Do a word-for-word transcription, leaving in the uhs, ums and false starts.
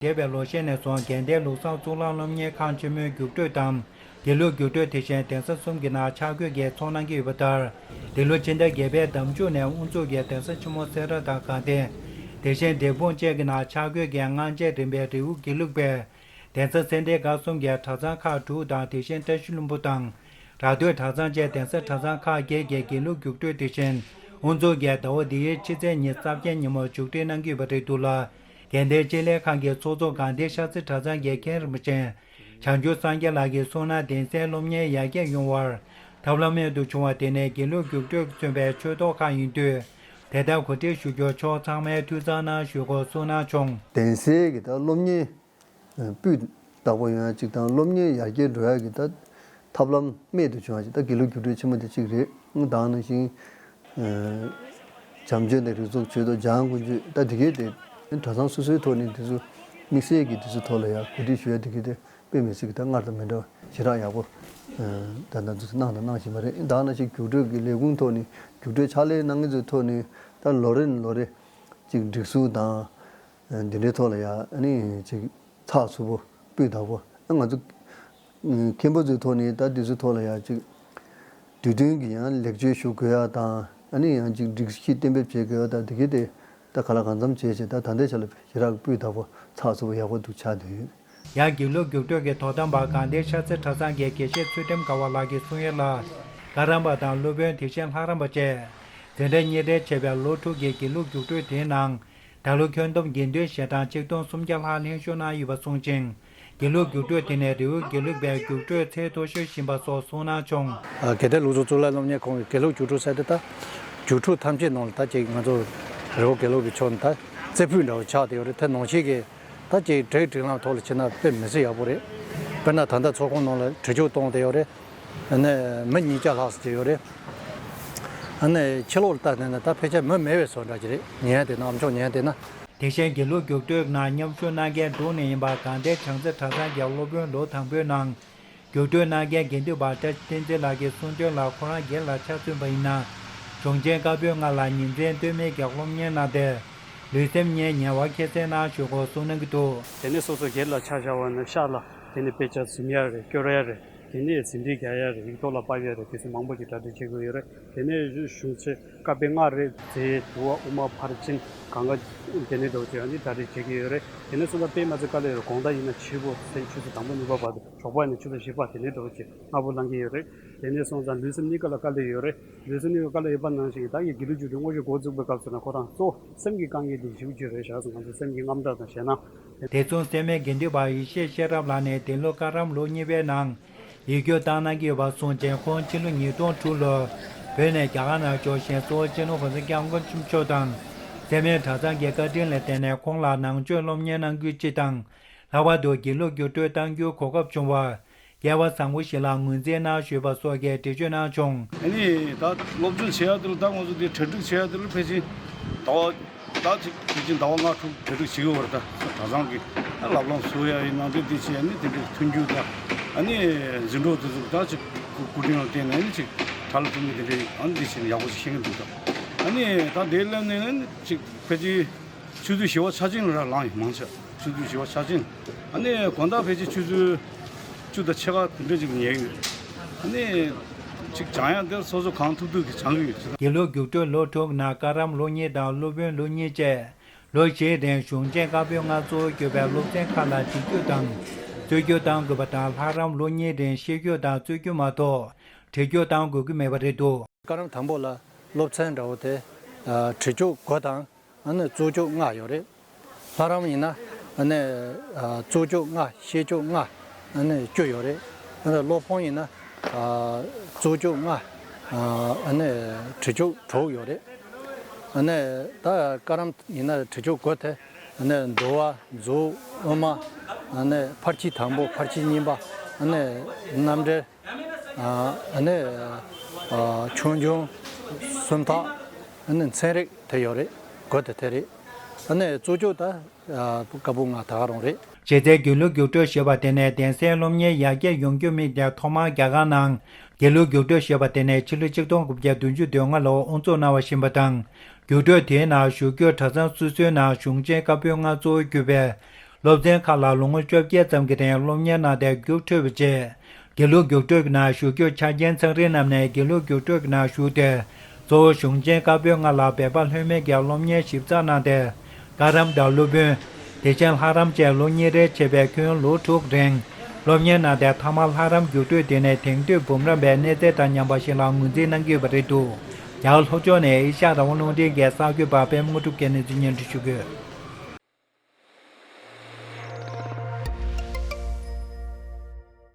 འདས་པའི་ལོ་ཤས་ནས་བཟུང་དགའ་ལྡན་ལུགས་བཟང་གཙུག་ལག་སློབ་གཉེར་ཁང་ཆེན་མོའི་རྒྱུགས་སྤྲོད་དང་དགེ་ལུགས་རྒྱུགས་སྤྲོད་དེ་བཞིན་གདན་ས་གསུམ་གྱི་ནང་ཕྱག་འཁོད་ཀྱིས་ཚོགས་གནང་གི་ཡོད་པ་ལྟར། འདི་ལོ་ཕྱི་ཟླ་བརྒྱད་པའི་ཟླ་མཇུག་ནས་དབུ་འཛུགས་ཀྱིས་གདན་ས་ཆེན་མོ་སེ་ར་དང་དགའ་ལྡན། དེ་བཞིན་འབྲས་སྤུངས་བཅས་ཀྱི་ནང་ཕྱག་འཁོད་ཀྱིས་སྔ་རྗེས་རིམ་པས་རི་བོ་དགེ་ལུགས་པའི་གདན་ས་སེ་འབྲས་དགའ་གསུམ་གྱི་གྲྭ་ཚང་ཁག་དྲུག་དང་། དེ་བཞིན་བཀྲ་ཤིས་ལྷུན་པོ་དང་ར་སྟོད་གྲྭ་ཚང་བཅས་གདན་ས་གྲྭ་ཚང་ཁག་བརྒྱད་ཀྱི་དགེ་ལུགས་རྒྱུགས་སྤྲོད་དེ་བཞིན་དབུ་འཛུགས་ཀྱིས་ཟླ་བ་འདིའི་ཕྱི་ཚེས་ཉི་ཤུ་རྩ་བརྒྱད་ཉིན་མོ་མཇུག་སྒྲིལ་གནང་གི་ཡོད་པ་རེད་འདུག་ལ། དགའ་ལྡན་སྤྱི་ལྷན་ཁང་གི་ཚོགས་གཙོ་དགའ་ལྡན་ཤར་རྩེ་གྲྭ་ཚང་གི་མཁན་རིན་པོ་ཆེ་བྱང་ཆུབ་སངས་རྒྱས་ལགས་ཀྱིས་གསུངས་ན། གདན་སའི་སློབ་གཉེར་ཡར་རྒྱས་ཡོང་བར་ཐབས་ལམ་རྨད་དུ་བྱུང་བ་དེ་ནི་དགེ་ལུགས་རྒྱུགས་སྤྲོད་ཀྱིས་མཚོན་པའི་ཆོས་ཐོག་ཁག་ཡིན་དུས། དེ་ལྟར་གོ་སྒྲིག་ཞུ་རྒྱུར་ཕྱོགས་ཚང་མས་ཐུགས་གཙང་གནང་ཞུ་དགོས་གསུངས་གནང་བྱུང་། གདན་སའི་གི་ད་སློབ་གཉེར་སྤུས་དག་པོ་ཡོང་ཡ་གཅིག་དང་། སློབ་གཉེར་ཡར་རྒྱས་འགྲོ་ཡ་གི་ད་ཐབས་ལམ་རྨད་དུ་བྱུང་ཡ་གཅིག་ད་དགེ་ལུགས་རྒྱུགས་སྤྲོད་ཆེན་མོ་དེ་གཅིག་རེད། ད་ག་ནང་བཞིན་བྱམས་ཆོས་དང་རིགས་གཅོད་ཆོས་ཐོག་འཇམ་དབྱངས་ཀུན་སྤྱོད་ད་དེ་གའི་དེ་གྲྭ་ཚང་སོ་སོའི་ཐོག་ནས་དེ་ཚོ་དམིགས་བསལ་གྱི་དེ་ཚོའི་ཐོག་ལ་ཡ་གོ་སྒྲིག་ཞུ་ཡ་དེ་གའི་དེ་དཔེ་མི་སྲིད་ཀྱི་ད་སྔར་དང་མི་འདྲ་བ་ཞེ་དྲག་ཡག་པོ་ད་ལྟ་ཚོ་གནང་དང་གནང་བཞིན་པ་རེད། ད་ག་ནང་བཞིན་རྒྱུགས་སྤྲོད་ཀྱི་ལས་ཁུངས་ཐོག་ནས་རྒྱུགས་སྤྲོད་ཕྱག་ལས་གནང་མཁན་ཚོའི་ཐོག་ནས་ད་ལོ་རེ་ནས་ལོ་རེ་ཅིག་སྒྲིག་སྲོལ་དང་འདི་འདྲའི་ཐོག་ལ་ཡ་ཨ་ནི་ཅིག་ཚགས་ཚུད་པོ་སྤུས་དག་པོ་ང་ཚོ་མཁན་པོ་ཚོའི་ཐོག་ནས་ད་འདི་ཚོའི་ཐོག་ལ་ཡ་ཅིག་དུས་མཐུན་གྱི་ཡང་ལེགས་བཅོས་ཞུ་དགོས་ཡ་དང་། ཨ་ནི་ཡང་ཅིག་སྒྲིག་གཞི་གཏན་འབེབས་བྱེད་དགོས་ཡ་དང་། འདི་གའི་དེ་ད་ག་ལ་གང་འཚམ་བྱས་བྱས་ད་ད་ལྟའི་ཆ་ལ་ཞེ་དྲག་སྤུས་དག་པོ་ཚགས་ཚུད་པོ་ཡག་པོ་འདུག་ཆགས་བསྡད་ཡོད། ཡང་དགེ་ལུགས་རྒྱུགས་སྤྲོད་ཀྱི་དོ་དམ་པ་དགའ་ལྡན་ཤར་རྩེ་གྲྭ་ཚང་གི་དགེ་བཤེས་ཚུལ་ཁྲིམས་དགའ་བ་ལགས་ཀྱིས་གསུང་ཡས་ལ། བཀའ་རམས་པ་དང་སློབ་དཔོན་དེ་བཞིན་ལྷ་རམས་པ་བཅས་འཛིན་གྲྭ་གཉིས་སྦྲེལ་བྱས་པའི་ལོ་དྲུག་གི་དགེ་ལུགས་རྒྱུགས་སྤྲོད་དེའི་ནང་ད་ལོ་ཁྱོན་བསྡོམས་དགེ་འདུན་ཞལ་གྲངས་ཆིག་སྟོང་སུམ་བརྒྱ་ལྷག་ལྷན་ཞུགས་གནང་ཡོད་པ་གསུངས་ཤིང་། དགེ་ལུགས་རྒྱུགས་སྤྲོད་དེ་ནི་རི་བོ་དགེ་ལུགས་པའི་རྒྱུགས་སྤྲོད་ཚད་མཐོ་ཤོས་ཡིན་པ་སོགས་གསུངས་གནང་བྱུང་། དགའ་ལྡན་ལུགས་གཙོ་གཙུག་ལག་སློབ་གཉེར་ཁང་གི་དགེ་ལུགས་རྒྱུགས་སྤྲོད་ཟེར་དེ་ད་རྒྱུགས་སྤྲོད་ཐམས་ཅད་ནང་ལ་ད་ཅིག་ང་ཚོ་རི་བོ་དགེ་ལུགས་པའི་ཕྱོགས་ནས་ད་རྩེ་ཕུད་འདྲ་བོ་ཆགས་བསྡད་ཡོད་རེད། དེ་ནང་བཞིན་གྱི་ད་ཅིག་སྒྲིག་སྒྲིག་ལམ་ཐོག་ལ་ཕྱིན་ན་དཔེ་མི་སྲིད་ཡག་པོ་རེད། དཔེར་ན་ད་ལྟ་ཚོགས་ཁང་ནང་ལ་བྲིས་རྒྱུགས་གཏོང་བསྡད་ཡོད་རེད། ཨ་ནི་མི་ཉིས་བརྒྱ་ལྷག་ཙམ་ཅིག་ཡོད་རེད། ཨ་ནི་ཕྱི་ལོགས་ལ་ལྟ་བསྡད་ན་ད་ཕལ་ཆེར་མི་མེད་པའི་བཟོ་འདྲ་ཅིག་རེད། ཉན་བསྡད་ན་ཨ་མཆོག་ཉན་བསྡད་ན། དེ་བཞིན་དགེ་ལུགས་རྒྱུགས་སྤྲོད་ནང་མཉམ་ཞུགས་གནང་མཁན་འབྲུག་ནས་ཡིན་པ་དགའ་ལྡན་བྱང་རྩེ་གྲྭ་ཚང་གི་སློབ་དཔོན་ལོ་དང་པོའི་ནང་རྒྱུགས་སྤྲོད་གནང་མཁན་དགེ་འདུན་པ་བཀྲ་ཤིས་བསྟན་འཛིན་ལགས་ཀྱིས་གསུང་དོན་ལ། ཁོ་རང་སྒེར་ལ་ཆ་མཚོན་པ་ཡིན་ན། གཞུང་ཆེན་བཀའ་པོད་ལྔ་ལ་ཉིན་མཚན་ལྟོས་མེད་ཀྱི་སློབ་གཉེར་གནང་སྟེ། ལུས་སེམས་གཉིས་ཉེ་བར་མཁྱེན་གསལ་གནང་ཞུ་དགོས་གསུངས་གནང་གི་འདུག། དེ་ནས་སོ་སོ་སྒེར་ལ་ཆ་བཞག་པ་ན་ཤག་ལ་དེ་ནས་དཔེ་ཆ་འཛིན་ཡ་རེད། སྐྱོར་ཡ་རེད། དེ་ནས་ཟིན་བྲིས་རྒྱག་ཡ་རེད། ཡིག་ཐོག་ལ་ཕབ་ཡ་རེད། དེ་ཚོ་མང་པོ་ཅིག་གྲ་སྒྲིག་བྱེད་དགོས་ཡོད་རེད། དེ་ནས་གཞུང་ཆེན་བཀའ་པོད་ལྔ་རེད། རྩེ་དུ་བ་དབུ་མ་ཕར་ཕྱིན་གང་ག་དེ་ནས་འདྲ་བོ་ཅིག་ཨ་ནི་གྲ་སྒྲིག་བྱེད་ཀྱི་ཡོད་རེད། དེ་ནས་སོང་ཙང་དཔེ་མ་ཚད་དཀའ་ལས་ཡོད་རེད། དགོང་དག་ཡིན་ན་ཕྱི་པོ་ཚེས་ཆུ་ཚོད་དང་པོ་གཉིས་པ་བར་དུ། ཞོགས་པ་ཡིན་ན་ཆུ་ཚོད་བཞི་པ་དེ་ནས་འདྲ་བོ་ཅིག་སྔ་པོ་ལངས་ཀྱི་ཡོད་རེད། དེ་ནས་སོང་ཙང་ལུས་སེམས་གཉིས་ཀ་ལ་དཀའ་ལས་ཡོད་རེད། ལུས་སེམས་གཉིས་ཀ་དཀའ་ལས་ཡོད་པ་ནང་བཞིན་ད་ཡི་དགེ་ལུགས་རྒྱུགས་སྤྲོད་དངོས་གཞི་འགོ་བཙུགས་པའི་སྐབས་སུ་ན་ཁོ་རང་གཙོ་བོ་སེམས་ཀྱི་དཀའ་ངལ་དེ་ཞེ་པོ་ཅིག་རེད་ཤག་ང་ཚོ་སེམས་ཀྱི་དངངས་སྐྲག་དང་ཞེད་སྣང་། དེ་མཚུངས་སེར་སྨད་དགེ་འདུན་པ་ཡེ་ཤེས་ཤེས་རབ་ལགས་ནས་འདི་ལོ་བཀའ་རམས་ལོ་གཉིས་པའི་ནང་ཡིག་སྒྱུར་བཏང་གནང་གི་ཡོད་པ་གསུངས་རྗེས། ཁོང་ཕྱི་ལོ་ཉིས་སྟོང་དྲུག་ལོར་བོད་ནས་རྒྱ་གར་ནང་འབྱོར་ཞིང་། གཙོ་བོ་སྤྱི་ནོར་གོང་ས་སྐྱབས་མགོན་ཆེན་པོ་མཆོག་དང་སེར་སྨད་གྲྭ་ཚང་གི་བཀའ་དྲིན་ལ་བརྟེན་ནས་ཁོང་ལ་ནང་ཆོས་སློབ་གཉེར་གནང་རྒྱུའི་སྤྱི་དང་། ལྷག་པར་དུ་དགེ་ལུགས་རྒྱུགས་སྤྲོད་གཏང་རྒྱུའི་གོ་སྐབས་བྱུང་བར། སྐལ་བ་བཟང་པོ་ཞིག་ལ་ངོས་འཛིན་གནང་ཞུས་པ་སོགས་ཀྱི་འགྲེལ་བརྗོད་གནང་བྱུང་། ཨ་ནི་ད་སློབ་སྦྱོང་བྱེད་ཡ་དེ་ལ་ད་ང་ཚོ་འདི་གྲ་སྒྲིག་བྱེད་ཡ་དེ་ལ་ཕལ་ཆེར་ཟླ་བ་ད་ཅིག་ཕལ་ཆེར་ཟླ་བ་ལྔ་དྲུག་གྲ་སྒྲིག་བྱེད་ཀྱི་ཡོད་རེད། ད་གྲྭ་ཚང་གི་ཨ་བསླབ་ལམ་བཟོ་ཡ་ཡིན་ནམ་དེ་འདི་བྱེད་ཡ་ནི་དེ་འདྲའི་མཐུན་འགྱུར་དང་། ཨ་ནི་འཛིན་གྲོགས་དེ་ཚོ་ད་ཅིག་སྐུ་སྐུ་དྲིན་ལ་བརྟེན་ནས་ཨ་ནི་ཅིག་གྲྭ་ལ་ཐུག་མི་དེ་འདྲའི་ཨ་ནི་འདི་བྱེད་ནས་ཡག་པོ་ཅིག་ཤེས་ཀྱི་འདུག། ད་ཨ་ནི་ད་དེ་ལ་ནས་ཨ་ནི་ཅིག་ཕལ་ཆེར་ཆུ་ཚོད་བཞི་པ་ཆ་ཅན་ལ་རང་ཡིན་མང་ཆེ། ཆུ་ཚོད་བཞི་པ་ཆ་ཅན། ཨ་ནི་དགོང་དག་ཕལ་ཆེར་ཆུ་ཚོད་བཅུ་དང་ཕྱེད་ཀ་དེ་འདྲ་ཅིག་ཉལ་ཡོད། ཨ་ནི་ཅིག་སྦྱང་ཡག་དེ་སོ་སོ་གང་ཐུབ་ཐུབ་ཀྱིས་སྦྱང་གི་ཡོད། དགེ་ལུགས་རྒྱུགས་སྤྲོད་ལོ་དྲུག་ནང་བཀའ་རམས་ལོ་གཉིས་དང་སློབ་དཔོན་ལོ་གཉིས་བཅས་ལོ་བཞིའི་རིང་གཞུང་ཆེན་བཀའ་པོད་ལྔ་གཙོ་བོར་གྱུར་པའི་སློབ་ཚན་ཁག་ལ་བྲིས་རྒྱུགས་དང་རྩོད་རྒྱུགས་གཏང་དགོས་པ་དང་། ལྷ་རམས་ལོ་གཉིས་རིང་བཤད་རྒྱུགས་དང་རྩོད་རྒྱུགས་མ་གཏོགས་བྲིས་རྒྱུགས་གཏང་དགོས་ཀྱི་མེད་པ་རེད་འདུག། བཀའ་རམས་དང་པོ་ལ་སློབ་ཚན་འདྲ་བོ་དེ་བྲིས་རྒྱུགས་དགུ་དང་། ཨ་ནི་རྩོད་རྒྱུགས་ལྔ་ཡོད་རེད། ལྷ་རམས་ཡིན་ན་ཨ་ནི་རྩོད་རྒྱུགས་ལྔ། བཤད་རྒྱུགས་ལྔ། ཨ་ནི་བཅུ་ཡོད་རེད། ཨ་ནི་སློབ་དཔོན་ཡིན་ན་རྩོད་རྒྱུགས་ལྔ། ཨ་ནི་བྲིས་རྒྱུགས་དྲུག་ཡོད་རེད། ཨ་ནི་ད་བཀའ་རམས་ཡིན་ན་བྲིས་རྒྱུགས་དགུ་དེ་ཨ་ནི་འདུལ་བ། མཛོད། དབུ་མ། ཨ་ནི་ཕར་ཕྱིན་དང་པོ། ཕར་ཕྱིན་གཉིས་པ། ཨ་ནི་རྣམ་འགྲེལ། ཨ་ནི་ཆོས་འབྱུང་། སུམ་རྟགས། ཨ་ནི་ཚན་རིག་དེ་ཡོད་རེད། དགུ་དེ་དེ་རེད། ཨ་ནི་གཙོ་རྒྱུགས་ད་བཀའ་པོད་ལྔ་ད་ག་རང་རེད། གཞི་རྩའི་དགེ་ལུགས་རྒྱུགས་སྤྲོད་ཞེས་པ་དེ་ནི་གདན་སའི་སློབ་གཉེར་ཡར་རྒྱས་ཡོང་རྒྱུ་དམིགས་ཏེ་ཐོག་མར་རྒྱ་གར་ནང་དགེ་ལུགས་རྒྱུགས་སྤྲོད་ཞེས་པ་དེ་ནི་ཕྱི་ལོ་ཆིག་སྟོང་དགུ་བརྒྱ་བདུན་ཅུ་དོན་ལྔ་ལོར་དབུ་འཛུགས་གནང་བ་ཡིན་པ་དང་། རྒྱུགས་སྤྲོད་དེའི་ནང་ཞུགས་རྒྱུར་གྲྭ་ཚང་སོ་སོའི་ནང་གཞུང་ཆེན་བཀའ་པོད་ལྔ་གཙོ་བོར་གྱུར་པའི་ སློབ་ཚན་ཁག་ལ་ལོ་ངོ་བཅོ་བརྒྱད་ཙམ་གྱི་རིང་སློབ་གཉེར་གནང་སྟེ་རྒྱུགས་འཕྲོད་པ་བཅས། དགེ་ལུགས་རྒྱུགས་སྤྲོད་ཀྱི་ནང་ཞུགས་རྒྱུར་ཆ་རྐྱེན་ཚང་རིགས་རྣམས་ནས་དགེ་ལུགས་རྒྱུགས་སྤྲོད་ཀྱི་ནང་ཞུགས་ཏེ། གཙོ་བོ་གཞུང་ཆེན་བཀའ་པོད་ལྔ་ལ་འབད་པ་ལྷོད་མེད་ཀྱིས་སློབ་གཉེར་ཞིབ་ཚགས་གནང་སྟེ། བཀའ་རམས་དང་སློབ་དཔོན། དེ་བཞིན་ལྷ་རམས་བཅས་ལོ་གཉིས་རེའི་ཆེད་པའི་ཁྱོན་ལོ་དྲུག་རིང་སློབ་གཉེར་གནང་སྟེ། མཐའ་མར་ལྷ་རམས་རྒྱུགས་སྤྲོད་དེ་ནས་དེང་དུས་འབུམ་རམས་པའི་གནས་ཚད་དང་མཉམ་པ་ཞིག་ལ་ངོས་འཛིན་གནང་གི་ཡོད་པ་རེད་འདུག་རྒྱ་གར་ལྷོ་ཕྱོགས་ནས་ཨེ་ཤ་ཡ་རང་དབང་རླུང་འཕྲིན་གྱི་གསར་འགོད་པ་པད་མ་དངོས་གྲུབ་ཀྱིས་གནས་ཚུལ་སྙན་སྒྲོན་ཞུ་གི་ཡོད།